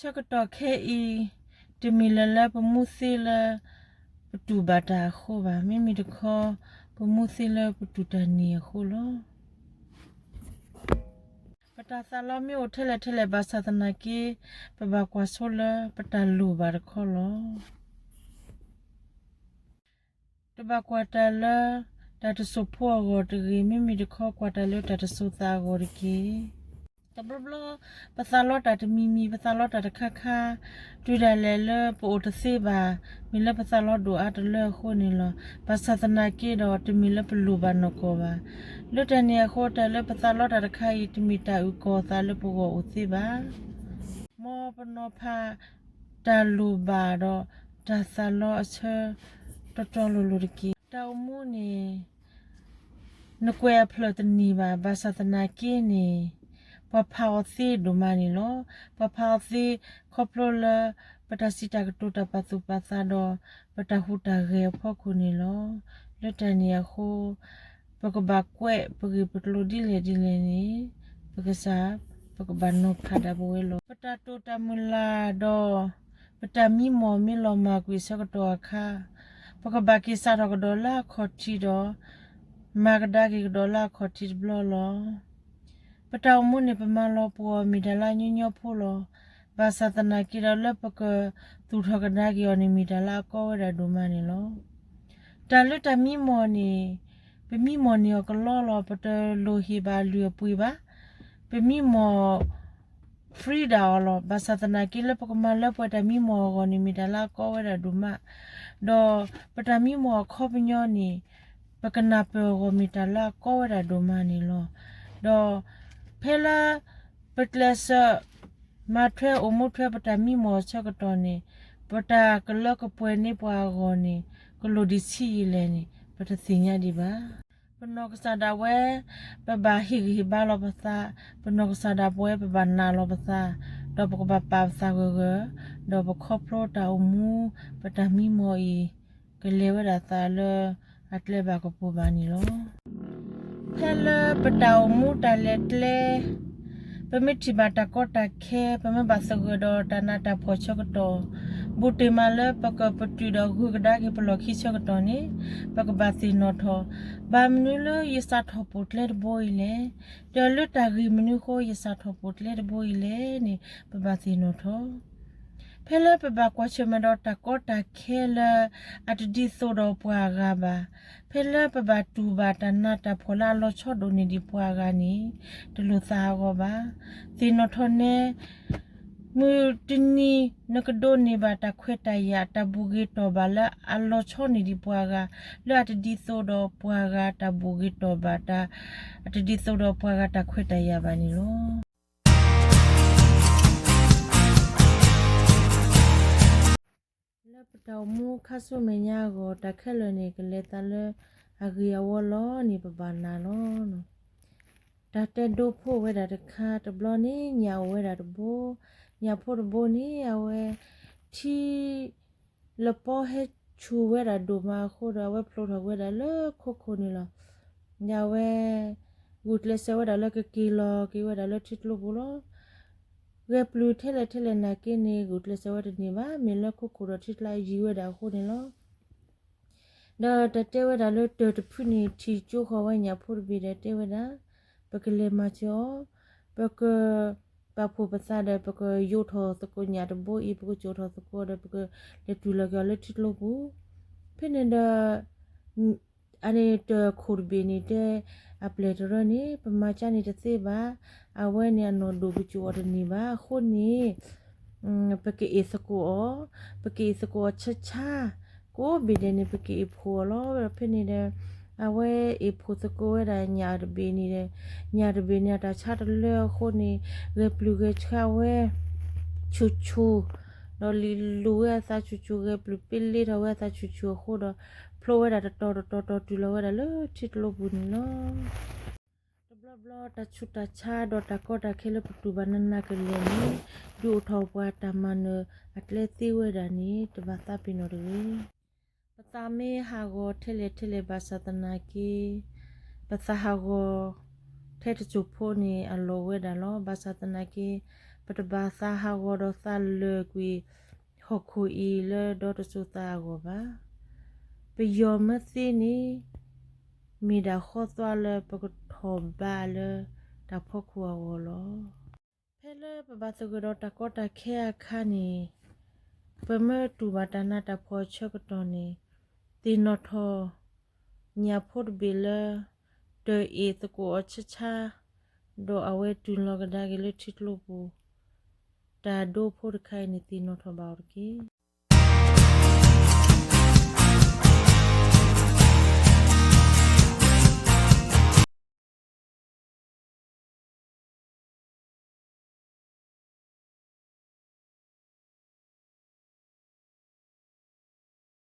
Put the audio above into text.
ဆၢကတီၢ်ခဲအံၤ တမ့ၢ်လၢၤလၢပမူသ့လၢ ပတူၢ်ဘၣ်တၢ်အဃိဘၣ်, မ့မ့ၢ်တခီ ပမူသ့လၢပတူၢ်တၢ်န့ၢ်အဃိလီၤ. ပတၢ်သးလီမ့ၢ်အိၣ်ထဲလဲၣ်ထဲလဲၣ်ဘၣ်ဆၣ်သနာ်က့ ပဘၣ်ကွၢ်ဆိလၢပတၢ်လိၣ်ဘၣ်တခီလီၤ. တဘၣ်ကွၢ်တၢ်လၢတၢ်တစိၢ်ဖိအဂီၢ်တဂ့ၤ, မ့မ့ၢ်တခီကွၢ်တၢ်လၢတၢ်တစိၢ်သးအဂီၢ်တက့ၢ်. တဘျီဘျီ ပသးလီတၢ်တမံၤမံၤ, ပသးလီတၢ်တခါခါ, တုၤဒၣ်လဲာ်လၢပအိၣ်တသ့ဘၣ်, မ့ၢ်လၢပသးလီဒိၣ်အါတလၢအဃိန့ၣ်လီၤ. ဘၣ်ဆၣ်သနာ်က့ဒီး တမ့ၢ်လၢပလိၣ်ဘၣ်နီၢ်ကီၢ်ဘၣ်. လၢတၢ်န့ၣ်အဃိ တၢ်လၢပသးလီတၢ်တခါအံၤ တမ့ၢ်တၢ်အုၣ်ကီၤအသးလၢပဂီၢ်အိၣ်သ့ဘၣ်. မ်ပနီၤဖး တၢ်လိၣ်ဘၣ်ဒီး တၢ်သးလီအဆၢတီတီလိၤလိၤတက့ၢ်. တၢ်အိၣ်မူန့ၣ် နကွဲးအဖျၢၣ်တန့ၢ်ဘၣ်, ဘၣ်ဆၣ်သနာ်က့န့ၣ် ပှၤဖးအီၤသ့ဒိၣ်မးန့ၣ်လီၤ. ပှၤဖးအီၤသ့ ခီဖျိလၢ ပတၢ်စံးတၢ်ကတိၤတၢ်ပာ်သူၣ်ပာ်သးဒီး ပတၢ်ဟူးတၢ်ဂဲၤအဖီခိၣ်န့ၣ်လီၤ. လၢတၢ်န့ၣ်အဃိ ပကဘၣ်ကွဲးပဂ့ၢ်ပကျိၤဒ်လဲၣ်ဒ်လဲၣ်န့ၣ် ပကစၢ် ပကဘၣ်နီၤဖးဒၣ်ပဝဲလီၤ. ပတၢ်တိာ်တၢ်မုၢ်လၢ်ဒီး ပတၢ်မံမီၢ်မ့ၢ်လီၤမၢ်ကွံာ်ဆၢကတီၢ်အခါ, ပကဘၣ်က့ၤစးထီၣ်ကဒီးလၢအခီၣ်ထံးဒီး မၤကဒါက့ၤကဒီးလၢအခီၣ်ထံးတဘျီလီၤ. ပတၢ်အိၣ်မူန့ၣ် ပမၤလီၤပှီၢ်အီၤမ့ၢ်တၢ်လၢအညီညီဖိလီၤ. ဘၣ်ဆၣ်သနာ်က့ဒီး လၢပကသူၣ်ထီၣ်ကဒါက့ၤအီၤန့ၣ် မ့ၢ်တၢ်လၢအကီဝဲဒၣ်ဒိၣ်မးန့ၣ်လီၤ. တၢ်လၢတၢ်မံမီၢ်န့ၣ် ပမံမီၢ်န့ၢ်အီၤကလီလီၤ. ပတလိၣ်ဟ့ၣ်ဘၣ်အလုၢ်အပှ့ၤဘၣ်. ပမံမီၢ် free ဒၣ်အီၤလီၤ. ဘၣ်ဆၣ်သနာ်က့ လၢပကမၤလၢပှဲၤတၢ်မံမီၢ်အဂီၢ်န့ၣ် မ့ၢ်တၢ်လၢအကီဝဲဒၣ်ဒိၣ်မး, ဒီးပတၢ်မံမီၢ်အခီပညီန့ၣ် ပကနၢ်ပၢၢ်အဂီၢ်မ့ၢ်တၢ်လၢအကီဝဲဒၣ်ဒိၣ်မးန့ၣ်လီၤ. ဒီးဖဲလၢ ပကျဲးစၢး မၤထွဲအိၣ်မူထွဲပတၢ်မံမီၢ်အဆၢကတီၢ်န့ၣ် ပတၢ်ကလၢကပှဲၤန့ၢ်ပှၤအဂီၢ်န့ၣ် ကလိၣ်ဒံးဆံးယံာ်လဲၣ်န့ၣ် ပတသ့ၣ်ညါဒံးဘၣ်. ပနီၢ်ကစၢ်ဒၣ်ဝဲ ပဘၣ်ဟ့ၣ်ဂံၢ်ဟ့ၣ်ဘါလီၤပသး, ပနီၢ်ကစၢ်ဒၣ်ဝဲ ပဘၣ်နာ်လီၤပသး, ဒီးပကဘၣ်ပာ်ပသးဂၢၢ်ဂၢၢ်, ဒီးပခီဖျိတၢ်အိၣ်မူ ပတၢ်မံမီၢ်အံၤ ကလဲၤဝဲဒၣ်သးလၢအကျဲဘၣ်ကပူၤဘၣ်န့ၣ်လီၤ. ဖဲလၢပတၢ်အိၣ်မူတၢ်လဲၤကျဲ ပမ့ၢ်ထံၣ်ဘၣ်တၢ်ကီတၢ်ခဲ, ပမ့ၢ်ဘၣ်သဂၢၢ်ဒီးတၢ်နးတၢ်ဖှီၣ်ဆၢကတီၢ်, ဘူးတ့ၢ်မးလၢပကပတုာ်ဒီးဂုၤကဒါက့ၤပလီၢ်ခံဆၢကတီၢ်န့ၣ် ပကဘၣ်သ့ၣ်နီၣ်ထီၣ်, ဘၣ်မနုၤလၢယစးထီၣ်ပိာ်ကျဲတဘိအံၤလဲၣ်, ဒီးလၢတၢ်ဂ့ၢ်မနုၤအဃိ ယစးထီၣ်ပိာ်ကျဲတဘိအံၤလဲၣ်န့ၣ် ပဘၣ်သ့ၣ်နီၣ်ထီၣ်. ဖဲလၢပဘၣ်ကွၢ်ဆၢၣ်မဲာ်ဒီးတၢ်ကီတၢ်ခဲလၢ အတဒ်သိးဒီးပှၤအဂၤဘၣ်, ဖဲလၢပဘၣ်တူၢ်ဘၣ်တၢ်နးတၢ်ဖှီၣ်လၢအလီၤဆီဒိၣ်န့ၢ်ဒံးပှၤအဂၤန့ၣ် တလိၣ်သးအဂီၢ်ဘၣ်. သ့ၣ်နီၣ်ထီၣ်နဲ မုၢ်တနံၤနကဒိးန့ၢ်ဘၣ်တၢ်ခွဲးတၢ်ယာ် တၢ်ဘူၣ်ဂ့ၤတီၢ်ဘၣ်လၢအလီၤဆီန့ၢ်ဒံးပှၤဂၤ လၢအတဒ်သိးဒီးပှၤဂၤတၢ်ဘူၣ်ဂ့ၤတီၢ်ဘၣ် အတဒ်သိးဒီးပှၤဂၤတၢ်ခွဲးတၢ်ယာ်ဘၣ်န့ၣ်လီၤ. လၢပတၢ်အိၣ်မူခါဆူမဲာ်ညါအဂီၢ် တၢ်ခဲလၢာ်န့ၣ် ကလဲၤသးလၢအဂ့ၤအဝါလီၤန့ၣ် ပဘၣ်နာ်လီၤ. တၢ်တဲဒိဖိဝဲဒၣ်တခါ တဘျီန့ၣ် ညၣ်အိၣ်ဝဲဒၣ်တဘိ, ညၣ်ဖိတဘိန့ၣ် အဝဲ ထံ လပီဟဲဆူၣ်ဝဲဒၣ်ဒိၣ်မးအဃိဒီး အဝဲဖျိးထီၣ်ဝဲဒၣ်လၢခိခိၣ်န့ၣ်လီၤ. ဒီးအဝဲ ဂုာ်ကျဲးစၢးဝဲဒၣ်လၢကက့ၤလီၤက့ၤဝဲဒၣ်လၢထံကျိပူၤလီၤ. ဂဲၤပျုၢ်ထဲလဲၣ်ထဲလဲၣ်နာ်က့န့ၣ် ဂုာ်ကျဲးစၢးဝဲတန့ၢ်ဘၣ်, မ့ၢ်လၢခိခိၣ်ဒီးထံကျါယံၤဝဲဒၣ်အဃိန့ၣ်လီၤ. ဒီးတၢ်တဲဝဲဒၣ်လၢတၢၢ်တဖုန့ၣ် ထံၣ်ကၠိဃီၤဝဲညၣ်ဖိတဘ့ၣ်ဒီးတဲဝဲဒၣ်, ပကလဲၤမၤစၢၤအီၤ, ပက ပာ်ဖှိၣ်ပသးဒီး ပကယိးထီၣ်သကိးညၣ်တဘိအံၤ, ပကကၠိးထီၣ်သကိးဒီး ပကလဲၤတုၤလီၤက့ၤအီၤလၢထံကျိပူၤ. ဖဲန့ၣ်ဒီး အန့ၣ်တၢၢ်ခိၣ်တဘ့ၣ်န့ၣ်တဲ အပျဲၢ်တရၢန့ၣ် ပမၤကၢန့ၣ်တသ့ဘၣ်, အဝဲန့ၣ်အနီၢ်ဒိၣ် ပကၠိးအီၤတန့ၢ်ဘၣ်အဃိန့ၣ် ပကအ့ၣ်သကိးအီၤ, ပကအ့ၣ်သကိးအီၤဆါဆါ, ကိးဘ့ၣ်ဒဲးန့ၣ် ပကအ့ၣ်ဖှိၣ်အီၤလီၤ. ဖဲန့ၣ်ဒီး အဝဲအ့ၣ်ဖှိၣ်သကိးဝဲဒၣ်ညၣ်တဘ့ၣ်န့ၣ်ဒီး ညၣ်တဘ့ၣ်န့ၣ် အတၢ်ဆါတလၢအဃိန့ၣ် ဂဲၤပျုၢ်ဂဲၤဆှါဝဲ ဆူၣ်ဆူၣ်, ဒီးလံၣ်လူၢ်ဝဲအသးဆူၣ်ဆူၣ်, ဂဲၤပျုၢ်ပ့လ့ထီၣ်ဝဲအသးဆူၣ်ဆူၣ်အဃိဒီး ဖျိဝဲဒၣ်တတီၤတတီၤတီၤတုၤလီၤဝဲဒၣ်လၢထံကျိပူၤန့ၣ်လီၤ. တဘျီဘျီတၢ်ဆူးတၢ်ဆါဒီးတၢ်ကီတၢ်ခဲလၢပတူၢ်ဘၣ်နးနးကလဲာ်န့ၣ် ဒုးအိၣ်ထီၣ်ပှၤတၢ်မၤနၢၤအကျဲသ့ဝဲဒၣ်န့ၣ် တဘၣ်သးပ့ၤနီၣ်တဂ့ၤ. ပသးမ့ၢ်ဟးဂီၤထဲလဲၣ်ထဲလဲၣ်ဘၣ်ဆၣ်သနာ်က့ ပသးဟးဂီၤထဲတစိၢ်ဖိန့ၣ်အလီၢ်ဝဲဒၣ်လီၤ. ဘၣ်ဆၣ်သနာ်က့ ပ ပတဘၣ်သးဟးဂီၤဒီးသးလၢာ်ကွံာ်ဟီၣ်ခိၣ်အံၤလၢဒီတစိၤသးအဂီၢ်ဘၣ်. ပယီၤမၢသ့န့ၣ် မ့ၢ်ဒၣ်ဃီသွါလၢပကထီၣ်ဘးလၢတၢ်ဖီခိၣ်အဂီၢ်လီၤ. ဖဲလၢပဘၣ်သဂၢၢ်ဒီးတၢ်ကီတၢ်ခဲအခါန့ၣ် ပမ့ၢ်တူၢ်ဘၣ်တၢ်နးတၢ်ဖှီၣ်အဆၢကတီၢ်န့ၣ် သ့ၣ်နီၣ်ထီၣ်ညၣ်ဖိတဘ့ၣ်လၢ တၢၢ်အ့ၣ်သကိးအီၤဆါဆါ ဒီးအဝဲတုၤလီၤကဒါက့ၤလၢထံကျိပူၤ တၢ်ဒိဖိတခါအံၤန့ၣ်သ့ၣ်နီၣ်ထီၣ်ဘၣ်အီၤတက့ၢ်.